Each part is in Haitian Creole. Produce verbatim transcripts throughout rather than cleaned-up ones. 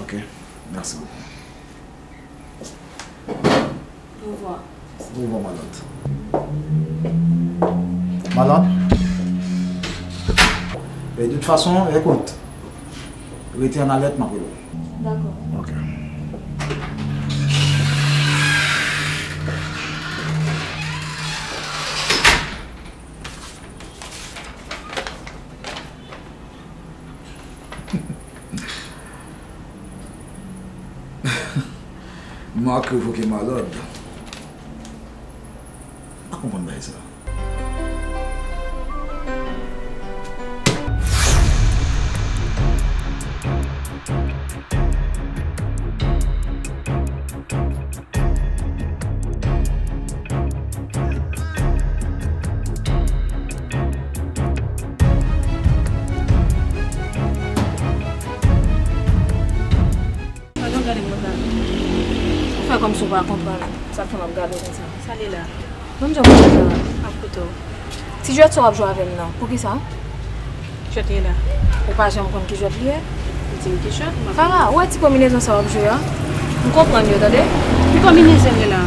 Ok, mèsi bokou. Au revoir. Au revoir, Malòt. Malòt? E de tout fason, ekout, rete an alèt, m ap rele w. Dakò. Ok. Marc revoke Malòt. M pa konprann bagay sa. Gade, gade mwen la. Ou fè kòmsi w pa konprann sa k fè m ap gade w konsa. Sa li la? Menm jan w ap fè sa. M ap koute w. Ti jwèt sa w ap jwe avè m nan, poukisa? Jwèt li la. Ou pa janm konn ki jwèt li ye? Ou di m ki jwèt? M ap Fara, ou wè ti konbinezon sa w ap jwe a? M konprann yo, tande? Ki konbinezon li la?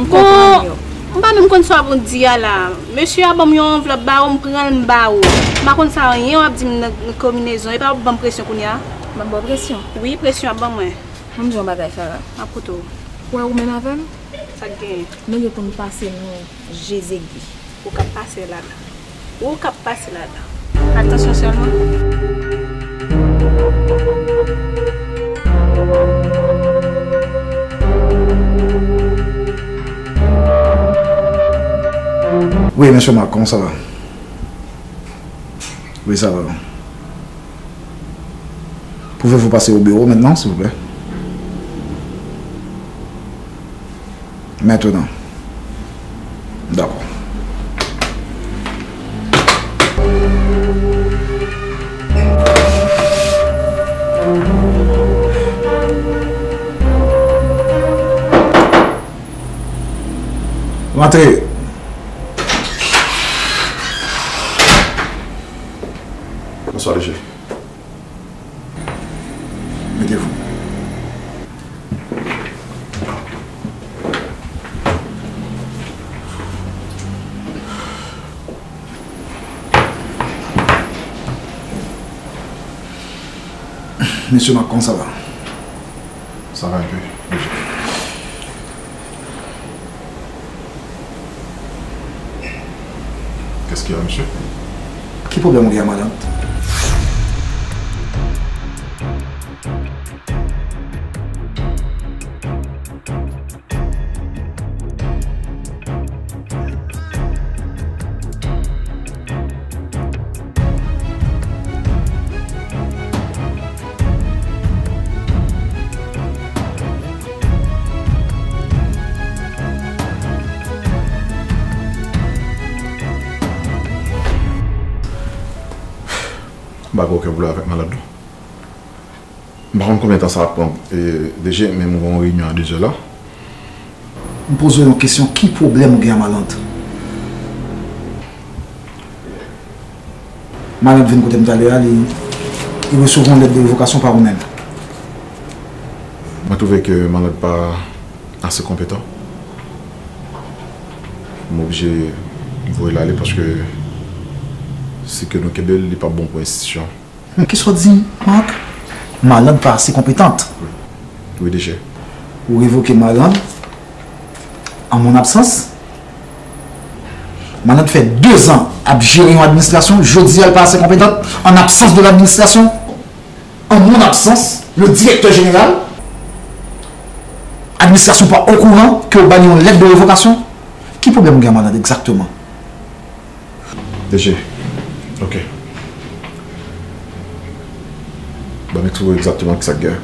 M konprann yo. M pa menm konn sa w ap di a la. Mesye a ban m yon anvlòp ba ou, m pran l, m ba ou. M pa konn sa anyen w ap di m nan, nan konbinezon. Epa w ap ban m presyon kounye a? M ap ba w presyon? Wi, presyon ap ban mwen. Ban m di w yon bagay, Fara. M ap koute w. Ou wè ou menm avè m? Sa k genyen? Nou gen pou n pase nou je zegi. Ou k ap pase ladan. Ou k ap pase ladan. Atansyon sèlman. Wi, mesye Marc, comment ça va? Wi, sa va. Pouvez-vous passer au bureau maintenant, s'il vous plaît? Maintenant. D'accord. Rantre. Bonswa, mesye. Mettez-vous. Mesye Marc, comment ça va? Ça va un peu, Roger. Qu'est-ce qu'il y a, monsieur? Ki pwoblèm ou gen a Malòt? M pa gen okenn pwoblèm avèk Malòt, non. M pa konn konbyen tan sa ap pran, e, D G, men m gen yon reyinyon a de zè la. M poze w yon kesyon, ki pwoblèm ou gen a Malòt? Malòt vin kote m talè a, li, li resevwa yon lèt de revokasyon pa ou menm. Mwen twouve ke Malòt pa ase konpetan. M oblije voye l ale paske si ke nou kenbe l, li p ap bon pou enstitisyon. Kisa w di, Marc? Malòt pa ase konpetan. Wi, D G. Ou revoke Malòt an mon absans? Malòt fè dezan ap jere yon administrasyon, jodi a l pa ase konpetan, an absans de ladministrasyon, an mon absans, le directeur général, administrasyon pa okouran ke w ba li yon lèt de revokasyon? Ki pwoblèm ou gen a Malòt egzakteman? D G. Ok. Ban m eksplike w egzakteman kisa k gen.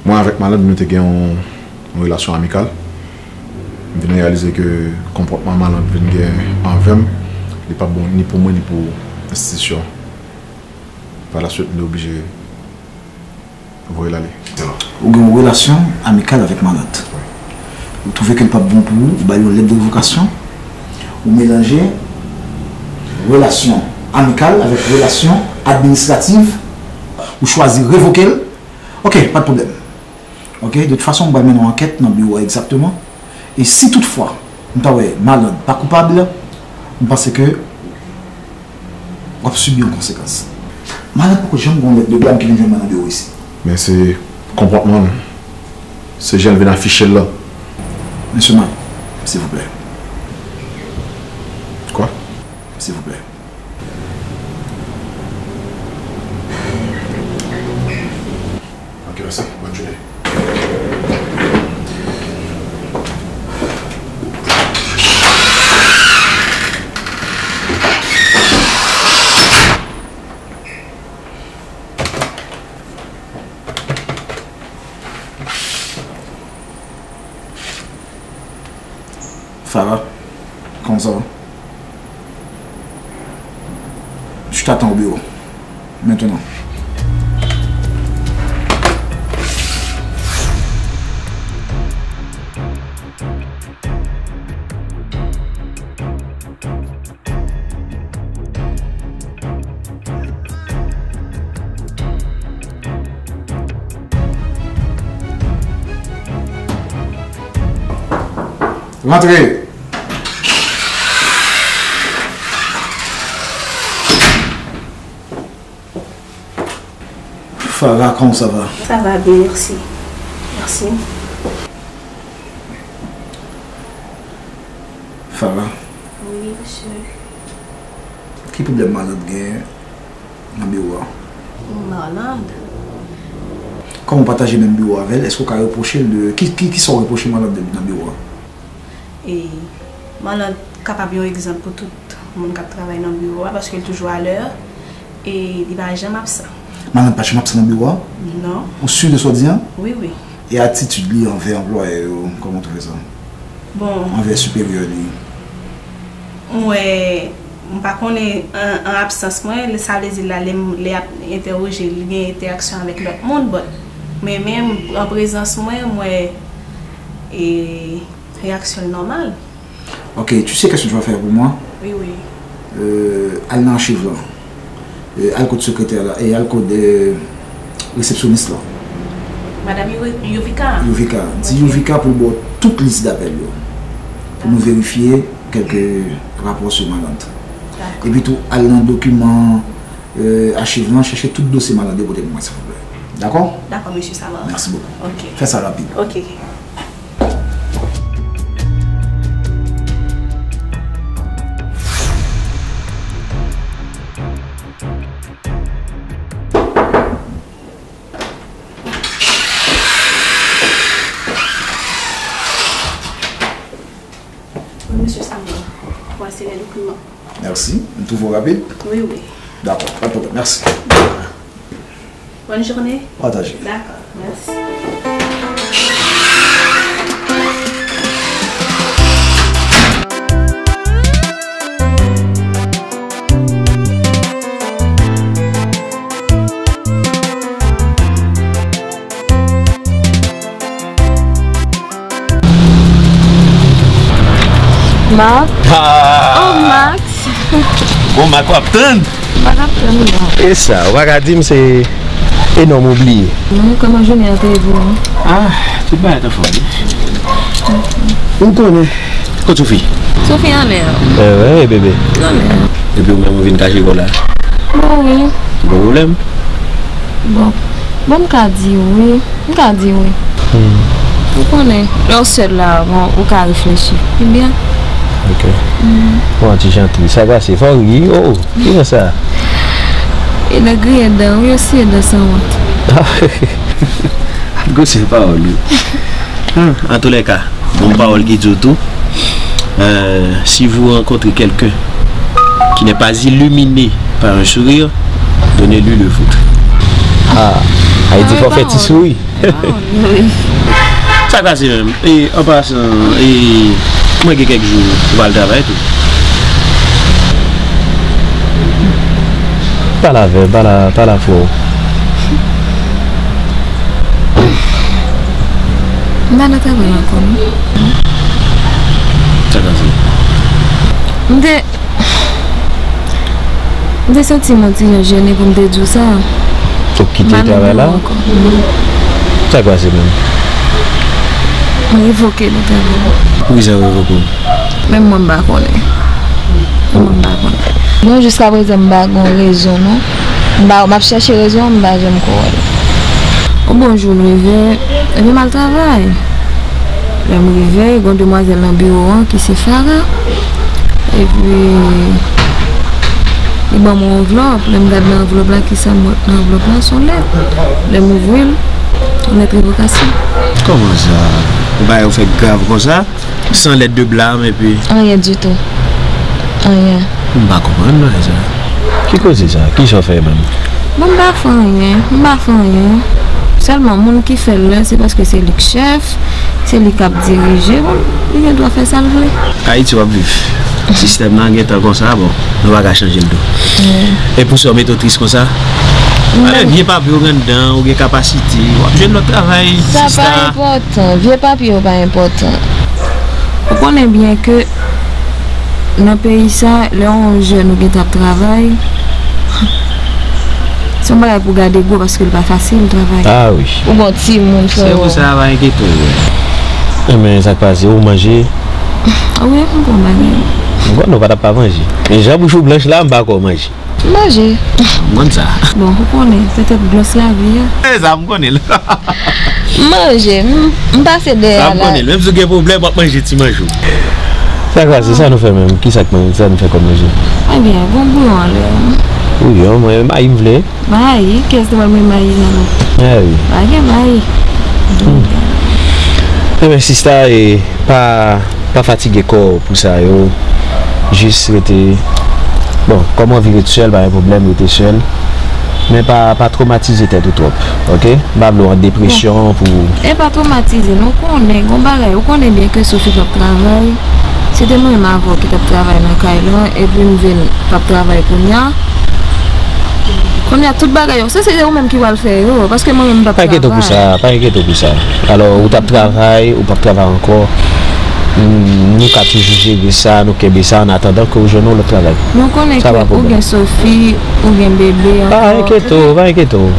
Mwen avèk Malòt, nou te gen yon, yon relasyon amikal. M vin reyalize ke konpòtman Malòt vin gen anvè m, li pa t bon ni pou mwen, ni pou enstitisyon. Pa la swit, m te oblije voye l ale. Ou gen yon relasyon amikal avèk Malòt. Wi. Ou twouve ke l p ap bon pou ou, ou ba l yon lèt de revokasyon, ou melanje relasyon amikal avèk relasyon administrativ, Ou chwazi revoke l? Ok, pa de pwoblèm. Ok, de tout fason, m pral mennen yon ankèt nan biwo a egzakteman. E si toutfwa, m ta wè Maland pa koupab, m panse ke w ap sibi yon konsekans. Maland poko janm gen yon lèt de blan ki vin jwenn mwen nan biwo isi. Men se konpòtman l. Se jan l vin afiche l la. Mesye Mike, silvouplè. Kwa? Silvouplè. Ok, mèsi. Bòn jounen. Farah, comment ça va? Je t'attends au bureau. Maintenant. Rantre. Farah, comment ça va? Ça va bien, merci. Merci. Farah. Oui, monsieur. Ki pwoblèm Maland gen nan biwo a? Maland? Kòm ou pataje menm biwo avè l, èske w ka repwoche l de, ki, ki, kisa w repwoche Maland de nan biwo a? E Maland kapab yon egzanp pou tout moun k ap travay nan biwo a, paske l toujou alè, e li pa janm absan. Maland pa janm absan nan biwo a? Non. Ou si de sa w di a? Wi, wi. E atitid li anvè anplwayè yo, kòman w twouve sa? Bon. Anvè siperyè li? Mwen, m pa konnen an, an absans mwen, sa vle di la, lè m, lè y ap entèwoje l, li gen entèaksyon avèk lòt moun, but mwen menm, an prezans mwen, m wè, e, reyaksyon l nòmal. Ok, tu sais qu'est-ce que tu vas faire pour moi? Oui, oui. Euh, al nan achiv lan. Euh, al kot sekretè la, e al kot, euh, resepsyonis lan. Madam Yu-, Yuvika. Yuvika. Di Yuvika pou l ba w tout lis dapèl yo. Pou nou verifye kèlke rapò sou Maland. Dakò. Epi tou, al nan dokiman, euh, achiv lan, chèche tout dosye Maland yo pote pou mwen, silvouplè. Dakò? Dakò, mesye Samar. Mèsi bokou. Ok. Fè sa rapid. Ok. Wi, mesye Samar. Vwasi lè dokiman. Mèsi. M twouve w rapid? Wi, wi. Dakò, pa de pwoblèm. Mèsi. Bòn jounen. Pataje. Dakò, mèsi. Max. Ah! Oh, Max. Bon, Max, w ap tann? M pa t ap tann, non. E sa, ou pa ka di m se enòm ou bliye. Non, kòman jounen an te ye pou ou? Ah, tout bagay t anfòm, wi. M konnen. Kot Sophie? Sophie anlè. Eh, wi, bebe. Anlè. Epi ou menm ou vin kache kò w la? Bon, wi. Gon pwoblèm? Bon. Bon, m ka di wi. M ka di wi. Hmm. Ou konnen, lè w sèl la, bon, ou ka reflechi. Ebyen. Ok. Hmm. Bon, ti Janti, sa pase, fò w ri, oh, ki nan sa? E nan griyen dan, wi, yo siye dan sanwont. Gwosè pawòl ou. Hmm, antoulèka, bon pawòl ki di w tou. Euh, si vous rencontrez quelqu'un qui n'est pas illuminé par un sourire, donnez-lui le vôtre. Ah, sa vle di fò fè ti souri. Sa k pase menm? E, an pasan, e, mwen gen kèk jou ou pa al travay tou. Pale avè m, pale, pale a frè w. M pa nan travay ankò, non. Sa k pase? M te, m te santi m yon ti jan jennen pou m te di w sa. Ou kite travay la? Sa k pase menm? Mwen revoke nan travay la. Poukisa yo revoke w? Menm mwen m pa konnen. Mwen m pa konnen. Bon, jiskaprezan m pa gon rezon non. M pa, m ap chèche rezon an, m pa janm ko wè l. Yon bon jou m leve, epi m al travay. Lè m rive, gen yon demwazèl nan biwo an ki se Farah. Epi, li ban m yon anvlòp. Lè m gade nan anvlòp la, kisa m wè nan anvlòp la? Se yon lèt. Lè m ouvri l, yon lèt revokasyon. Kòman sa? Bagay yo fèk grav konsa? San lèt de blam epi. Anyen ditou. Anyen. M pa konprann non sa. Ki koze sa? Kisa w fè menm? Bon, m pa fè anyen. M pa fè anyen. Sèlman, moun ki fè l la, se paske se li k chèf, se li k ap dirije. Bon, li gen dwa fè sa l vle. Ayiti w ap viv. Sistèm nan gentan konsa, bon, nou pa ka chanje l tou. E pou sa w mete w tris konsa? Alè, vye papye w gen anndan, ou gen kapasite, w ap jwenn lòt travay, sista. Sa pa enpòtan. Vye papye yo pa enpòtan. Ou konnen byen ke nan peyi sa, lè yon jèn ou gentan ap travay, se yon bagay pou gade gwo paske l pa fasil travay. Ah wi. Ou gon timoun, frè. Se pou sa, pa enkyete w. Enben, sa k pase, ou manje? Wi, m pran bagay. Bon, nou pa t ap pa manje. Men jan bouch ou blanch la, m pa kwè w manje. M manje. M konn sa. Bon, ou konnen, petèt glòs lavi a. E sa, m konnen l. M manje, m, m pase dèyè la. Sa m konnen l. Menm si w gen pwoblèm, w ap manje ti manje w. Sa k pase, sa nou fè menm? Kisa k, sa nou fè kòm manje? Ebyen, gon bouyon anlè. Bouyon, mwen, mayi m vle. Mayi? Kiyès te pral mwen mayi nan nou? Mayi. Pa gen mayi. Ebyen, sista, e pa, pa fatige kò w pou sa yo. Jis rete, bon, kòm w anvi ret sèl, pa gen pwoblèm, rete sèl. Men pa, pa twomatize tèt ou twòp, oke? M pa vle w an depresyon pou. E pa twomatize, nou konnen, gon bagay, ou konnen byen ke Sophie p ap travay. Se te mwen menm avè w ki t ap travay nan kay lan, epi m vin p ap travay kounye a. Kounye a, tout bagay yo, se, se ou menm ki pral fè yo, paske mwen menm m p ap travay. Pa enkyete w pou sa, pa enkyete w pou sa. Alò, ou t ap travay, ou p ap travay ankò. Nou, nou ka toujou jere sa, nou kenbe sa, an atandan ke w jwenn yon lòt travay. Nou konnen ke ou gen Sophie, ou gen bebe ankò. Pa enkyete w, pa enkyete w.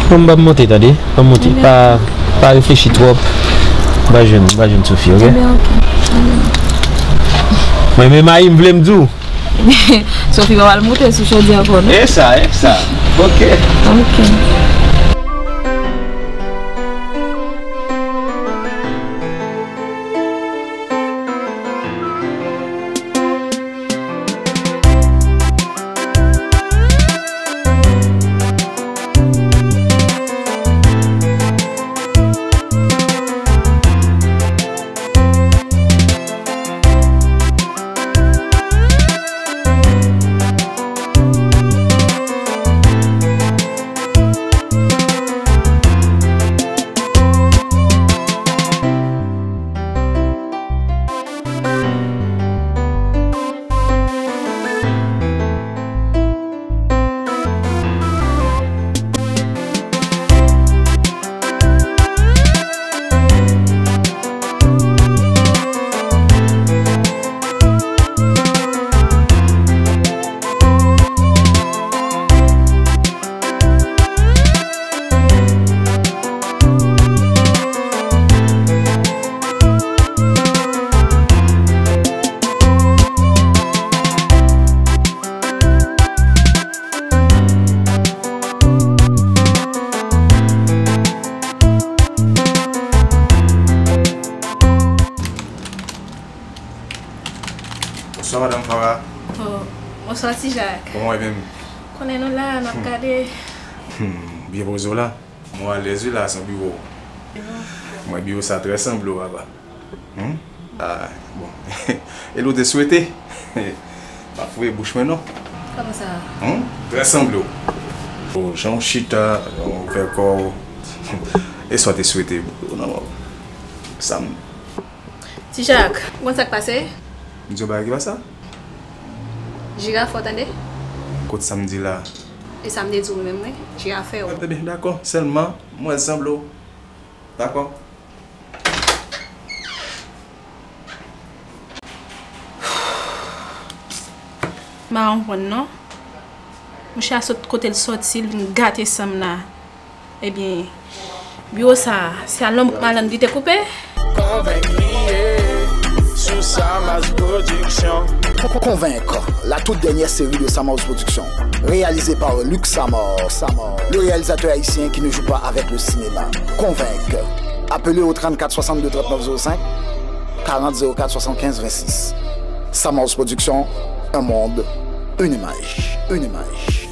Bon, m ap monte, tande? Ban m monte. Pa, pa reflechi twòp. M pa jwenn, m pa jwenn Sophie, oke? Ebyen, oke. Mwen, men mayi m vle m di w. Sophie pa pral moute sou chodyè ankò, non? E sa, e sa. Oke. Oke. Bonswa, madanm Farah. Oh, bonswa, Ti Jak. Kòman w ye menm? Konnen nou la, n ap gade. Hmm, byen poze w la. Mwen alèz wi la, se yon biwo. Mwen, biwo sa trè sanble w, papa. Hmm? Ah, bon. E l ou te swete? Pa fouye bouch mwen non. Kòman sa? Hmm? Trè sanble w. Oh, jan w chita, jan w ouvè kò w. E sa w te swete, bro, nan mò. Sa m Ti Jak, ou konn sa k pase? M di w bagay ki pa sa? Jirafè w, tande? Kot sa m di la? E sa m te di w menm, wi. Jirafè w. Ebyen, dakò. Sèlman, m wè l sanble w. Dakò. M pa konprann, non. Mouche a sot kote l sòti, l vin gate san m la. Ebyen, biwo sa a, se a lonbrik malandri te koupe. Konvenk li ye sou Samars Production. Convaincre, la toute dernière série de Samars Production, réalisée par Luc Samar, Samar, le réalisateur haïtien qui ne joue pas avec le cinéma. Convaincre. Appelez au trente-quatre soixante-deux trente-neuf zéro cinq, quarante zéro quatre soixante-quinze vingt-six. Samars Production, un monde, une image, une image.